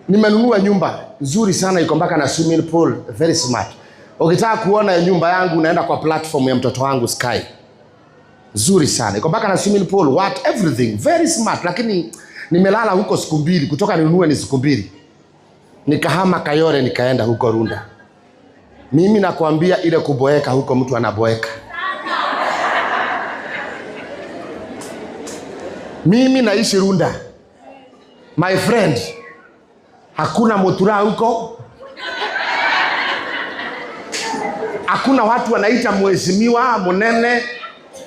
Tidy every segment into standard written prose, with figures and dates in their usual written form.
Nimenunua nyumba nzuri sana, iko mpaka na swimming pool, very smart. Ukitaka kuona nyumba yangu unaenda kwa platform ya mtoto wangu Sky. Nzuri sana, iko mpaka na swimming pool, what everything, very smart. Lakini nimelala huko siku mbili, kutoka ninunue ni siku mbili. Nikahama Kayole nikaenda huko Runda. Mimi nakwambia ile kuboeka huko, mtu anaboeka. Mimi naishi Runda, my friend, hakuna mutura huko, hakuna watu wanaita mheshimiwa munene,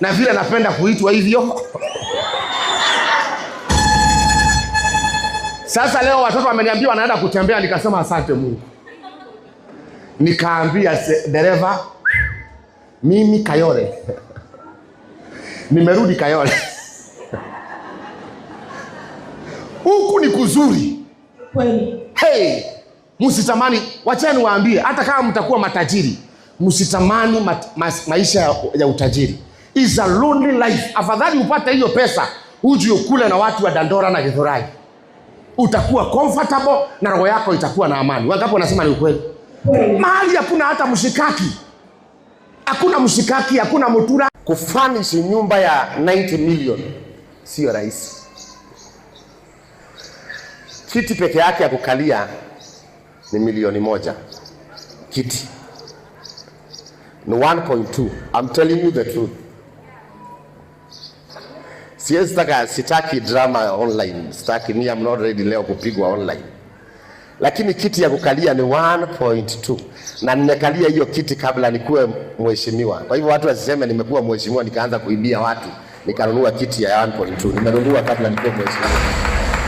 na vile napenda kuitwa hivyo. Sasa leo watoto wameniambia wanaenda kutembea, nikasema asante Mungu. Nikaambia dereva, mimi Kayole nimerudi Kayole huku ni kuzuri Kweli. Hey, msitamani, wacheni waambie, hata kama mtakuwa matajiri, msitamani maisha ya utajiri. Is a lonely life. Afadhali upate hiyo pesa uje ukule na watu wa Dandora na Githurai, utakuwa comfortable na roho yako itakuwa na amani. Wangapi wanasema ni ukweli? Kweli. Mahali hakuna hata mshikaki, hakuna mshikaki, hakuna mutura. Kufurnish nyumba ya 90 million sio rahisi. Kiti peke yake ya kukalia ni milioni moja. Kiti ni 1.2. I'm telling you the truth. Siwezi taka, sitaki drama online, sitaki me, I'm not ready leo kupigwa online. Lakini kiti ya kukalia ni 1.2 na nimekalia hiyo kiti kabla nikuwe mheshimiwa. Kwa hivyo watu wasiseme nimekuwa mheshimiwa nikaanza kuibia watu nikanunua kiti ya 1.2. Nimenunua kabla nikuwe mheshimiwa.